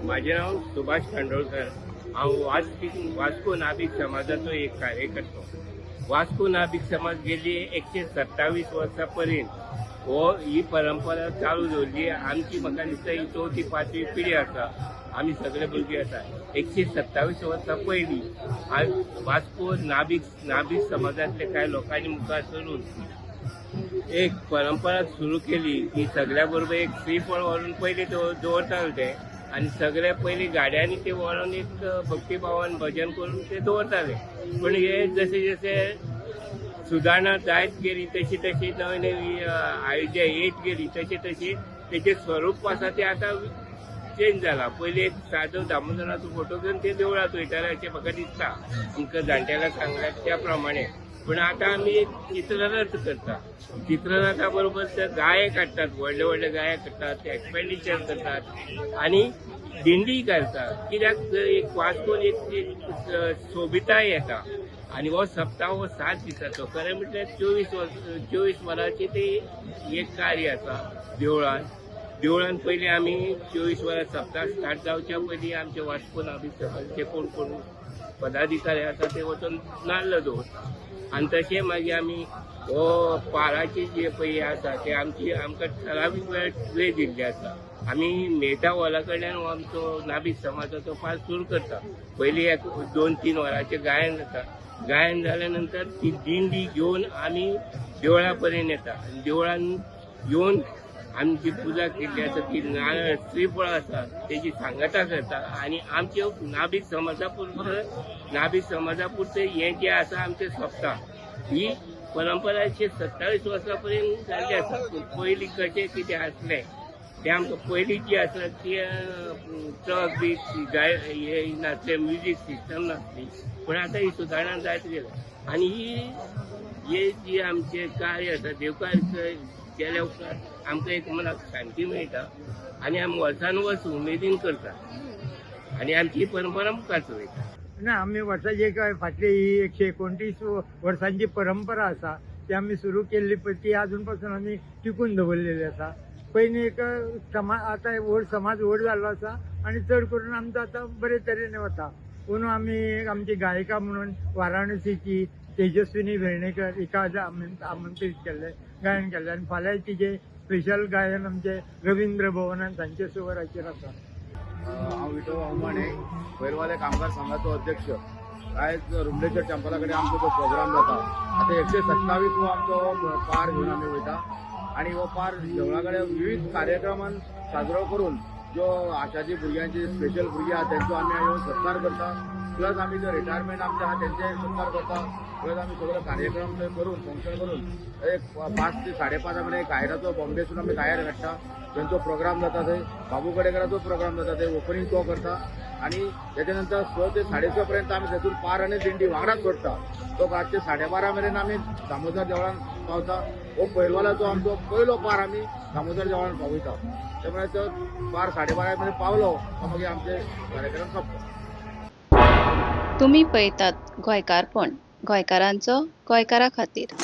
माझे नाव सुभाष खांडोळकर. हांव वास्को नाभिक समाजाचो एक कार्यकर्तो. वास्को नाभिक समाज गेली 127 वर्सां पर्यंत हो ही परंपरा चालू दवरली. आमची म्हाका दिसता ही चवथी पांचवी पिढी आसा. आमी सगळे भुरगे आसा. 127 वर्सां पयलीं वास्को नाभिक नाभिक समाजांतले कांय लोकांनी मुखार सरून एक परंपरा सुरू केली की सगळ्या बरोबर एक श्रीफळ व्हरून पयलीं दवरताले ते आनी सगळे पयलीं गाड्यांनी ते व्हरून एक भक्तिभावान भजन करून ते दवरताले. पण हे जशे जशे सुदारणा जायत गेली, तशी तशी नवी नवी आयडिया येत गेली, तशी तशी तेचें स्वरूप आसा तें आतां चेंज जाला. पयलीं एक सादो दामोदराचो फोटो घेवन ते देवळांत वयताले अशें म्हाका दिसता, आमकां जाणटेल्यां सांगल्या त्या प्रमाणे. पूण आतां आमी एक चित्ररथ करता. चित्ररथा बरोबर ते गायक हाडटात, व्हडले व्हडले गायक हाडटात, ते एक्सपेंडिचर करतात आनी दिंडी घालतात. कित्याक जर एक वास्कोन एक एक सोबिताय येता. आनी हो सप्ताह हो 7 दिसाचो, खरें म्हटल्यार 24 वरांचे ते एक कार्य आसा. देवळान पयलीं आमी 24 वरां सप्ताह स्टार्ट जावच्या पयलीं आमचे वास्को नाभिक समाजाचे कोण कोण पदाधिकारी आसा ते वचून नाल्ल दवरता. आनी तशें मागीर आमी हो पाराची जे पळय आसा ते आमची आमकां ठरावीक वेळ वेळ दिल्ली आसा. आमी मेहता हॉला कडल्यान हो आमचो नाभिक समाजाचो पार सुरू करता. पयलीं एक 2-3 वरांचें गायन जाता. गायन जाल्या नंतर ती दिंडी घेवन आमी देवळा पर्यंत येता आनी देवळान येवन आमची पुजा केल्ली आसा ती नारळ श्रीफळ आसा तेजी सांगाता करता. आनी आमचे नाभिक समाजा पुरतें, नाभिक समाजा पुरतें हें जें आसा आमचें सोंपता. ही परंपरा 127 वर्सां पर्यंत जाल्ली आसा. पूण पयलीं कशें कितें आसलें तें आमकां पयलीं जी आसा ती ट्रक बी गाय हे नासले, म्युजीक सिस्टम नासली. पूण आतां ही सुदारणा जायत गेल्या. आनी ही हे जी आमचें कार्य आसा, देवकार्य केल्या उपरांत आमकां एक मनाक शांती मेळटा आनी आमी वर्सान वर्स उमेदीन करता आनी आमची परंपरा मुखार चलयता. ना, आमी वर्साची काय फाटली ही 129 वर्सांची परंपरा आसा ती आमी सुरू केल्ली पळय ती आजून पासून आमी टिकून दवरलेली आसा. पयलीं एक समाज आतां व्हड समाज व्हड जाल्लो आसा आनी चड करून आमचो आतां बरे तरेन वता. पूण आमी आमची गायिका म्हणून वाराणसीची तेजस्विनी वेर्णेकर हिका आज आमी आमंत्रीत केल्लें, गायन केल्लें. आनी फाल्यां तिजें स्पेशल गायन आमचें रवींद्र भवनान सांजचे 6 वरांचेर आसा. हांव विठो अमाणे, बैलवाले कामगार संघाचो अध्यक्ष. आयज रुमडेश्वर टेम्पला कडेन आमचो तो प्रोग्राम जाता. आतां 127 हो आमचो पार घेवन आमी वयता आनी हो पार देवळा कडेन विविध कार्यक्रमान साजरो करून ज्यो आशाची भुरग्यांची स्पेशल भुरगीं आहा तेंचो आमी येवन सत्कार करता. प्लस आमी जो रिटायरमेंट आमचे आहा तेंचे सत्कार करता. प्लस आमी सगळे कार्यक्रम थंय करून फंक्शन करून एक 5 ते 5:30 मेरेन गायराचो बॉम्बेसून आमी गायर हाडटा, तेंचो प्रोग्राम जाता. थंय बाबू गडेकराचो प्रोग्राम जाता, थंय ओपनींग तो करता. आनी तेच्या नंतर 6 ते 6:30 पर्यंत आमी थंयसून पार आनी दिंडी वांगडाच सोडटा. तो रातचे 12:30 मेरेन आमी दामोदर देवळान पावता. हो पैरवालाचो आमचो पयलो पार आमी दामोदर देवळान पावयता. त्यामुळे तो पार 12:30 मेरेन पावलो मागीर आमचे कार्यक्रम सोंपता. तुमी पळयतात गोंयकारपण, गोंयकारांचो गोंयकारा खातीर.